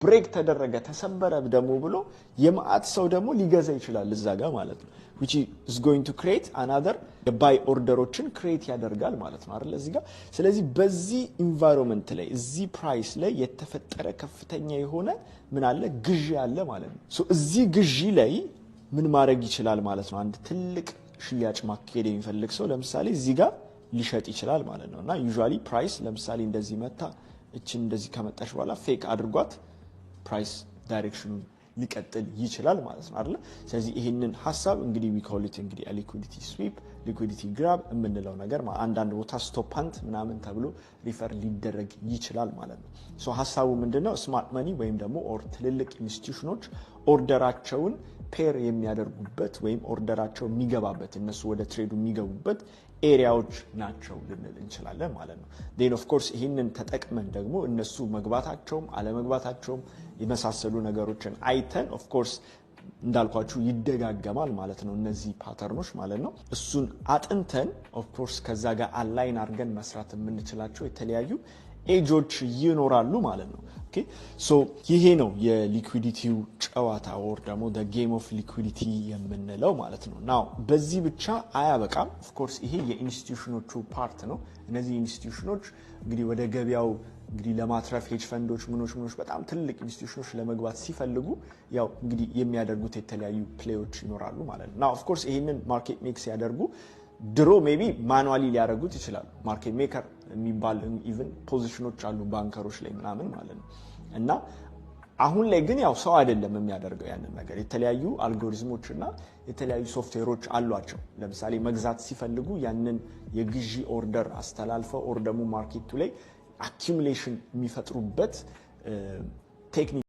Break ተደረገ፣ ተሰበረ ደግሞ ብሎ የመአት ሰው ደግሞ ሊገዛ ይችላል እዛ ጋር ማለት ነው፣ which is going to create another የ buy order ኦችን create ያደርጋል ማለት ነው አይደል እዚህ ጋር። ስለዚህ በዚህ environment ላይ፣ እዚህ price ላይ የተፈጠረ ከፍተኛ የሆነ ምን አለ? ግዢ አለ ማለት ነው። So እዚህ ግዢ ላይ ምን ማድረግ ይችላል ማለት ነው? አንድ ትልቅ ሽያጭ ማካሄድ የሚፈልግ ሰው ለምሳሌ እዚህ ጋር ሊሸጥ ይችላል ማለት ነው። እና usually price ለምሳሌ እንደዚህ መታ፣ እችን እንደዚህ ከመጣች በኋላ fake አድርጓት price direction ኑን ሊቀጥል ይችላል ማለት ነው አይደለ? ስለዚህ ይህንን ሀሳብ እንግዲህ we call it እንግዲህ liquidity sweep፣ liquidity grab የምንለው ነገር፣ አንዳንድ ቦታ stop hunt ምናምን ተብሎ refer ሊደረግ ይችላል ማለት ነው። So ሀሳቡ ምንድነው? Smart money ወይም ደግሞ or ትልልቅ institution ኖች order ኣቸውን pair የሚያደርጉበት ወይም order ኣቸው የሚገባበት፣ እነሱ ወደ trade ኡ የሚገቡበት area ዎች ናቸው ልንል እንችላለን ማለት ነው። Then of course ይህንን ተጠቅመን ደግሞ እነሱ መግባታቸውም አለመግባታቸውም የመሳሰሉ ነገሮችን አይተን፣ of course እንዳልኳችሁ ይደጋገማል ማለት ነው፣ እነዚህ pattern ኖች ማለት ነው። እሱን አጥንተን of course ከዛ ጋር align አድርገን መስራት የምንችላቸው የተለያዩ ኤጆች ይኖራሉ ማለት ነው። Okay, so ይሄ ነው የ liquidity ው ጨዋታ or ደግሞ game of liquidity የምንለው ማለት ነው። Now በዚህ ብቻ አያበቃም። Of course ይሄ የ institution ኖቹ part ነው። እነዚህ institution ኖች እንግዲህ ወደ ገበያው እንግዲህ ለማትረፍ hedge fund ኦች ምኖች ምኖች በጣም ትልቅ institution ኖች ለመግባት ሲፈልጉ ያው እንግዲህ የሚያደርጉት የተለያዩ play ዎች ይኖራሉ ማለት ነው። Now of course ይሄንን market make ሲያደርጉ ድሮ maybe manually ሊያደርጉት ይችላሉ። Market maker የሚባል even position ኖች አሉ banker ኦች ላይ ምናምን ማለት ነው። እና አሁን ላይ ግን ያው ሰው አይደለም የሚያደርገው ያንን ነገር፣ የተለያዩ አልጎሪዝሞች እና የተለያዩ ሶፍትዌሮች አሏቸው። ለምሳሌ መግዛት ሲፈልጉ ያንን የግዢ order አስተላልፈው or ደግሞ market ኡ ላይ accumulation የሚፈጥሩበት technique